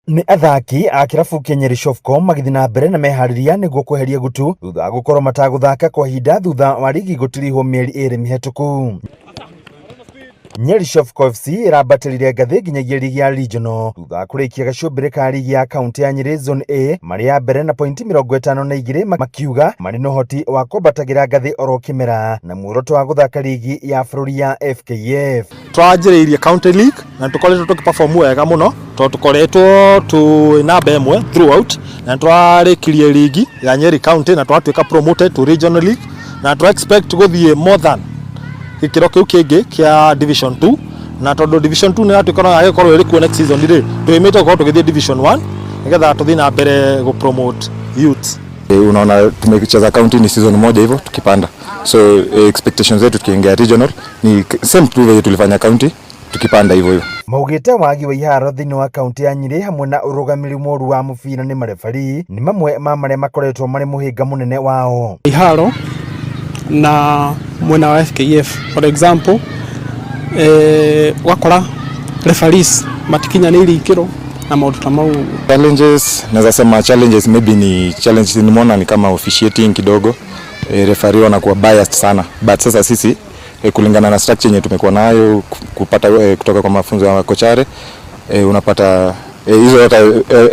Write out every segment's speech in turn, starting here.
Nĩ athaki a kĩrabu kĩa Nyeri Shofco magĩthiĩ na mbere na meharĩria nĩguo kweheria gutu thutha wa gũkorwo matagũthaka kwa ihinda thutha wa rigi gũtirihwo mĩeri 2 mĩhetũku. Nyeri Shofco FC ĩrambatĩrire ngathĩ nginyagia rigi ya regional thutha wa kũrĩkia gacũmbĩrĩ ka rigi ya kaunti ya Nyeri Zone A marĩ ya mbere na pointi 52, makiuga marĩ na ũhoti wa kwambatagĩra ngathĩ oro kĩmera na muoroto wa gũthaka rigi ya bũrũri ya FKF. Twanjĩrĩirie county league na tũkoretwo tũkĩperform wega mũno tondũ tũkoretwo twĩ namba 1 throughout, na twarĩkirie ligi ya Nyeri County na twatuĩka promoted to regional league, na twa expect gũthiĩ more than gĩkĩro kĩu kĩngĩ kĩa division 2, na tondũ division 2 nĩ yatuĩka no yagĩkorwo ĩrĩ kuo next season rĩ, twĩmĩte gũkorwo tũgĩthiĩ division 1 nĩgetha tũthiĩ na mbere gũ promote youths. Unaona tumecheza county ni season moja hivyo tukipanda, so expectations zetu tukiingia regional ni same tu vile tulifanya county, tukipanda hivyo hivyo. Maugĩte wagi wa iharo thĩinĩ wa kaunti ya Nyĩrĩ hamwe na ũrũgamĩrĩri mũru wa mũbira nĩ marebari nĩ mamwe ma marĩa makoretwo marĩ mũhĩnga mũnene wao. Iharo na mwena wa FKF, for example, ũgakora referees matikinyanĩirie ikĩro na maũndũ ta mau. Challenges, naweza sema challenges maybe ni challenges nimeona ni kama officiating kidogo, referee wanakuwa biased sana, but sasa sisi, kulingana na structure yenye tumekuwa nayo kupata kutoka kwa mafunzo ya kochare, unapata hizo yote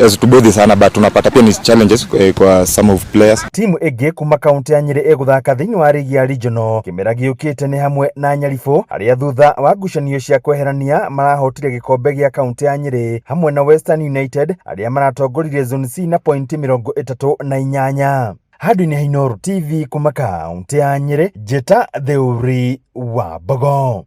hazitubother sana, but unapata pia ni challenges kwa some of players. Timu ĩngĩ kuma kaunti ya Nyĩrĩ ĩgũthaka thĩinĩ wa rigi ya regional kĩmera gĩũkĩte nĩ hamwe na Nyaribũ, arĩa thutha wa ngucanio cia kweherania marahotire gĩkombe gĩa kaunti ya Nyĩrĩ, hamwe na Western United arĩa maratongoririe Zone C na pointi 38. Handũ-inĩ ha Inooro TV kuma kaunti ya Nyĩrĩ, njĩta Theuri wa Mbogo.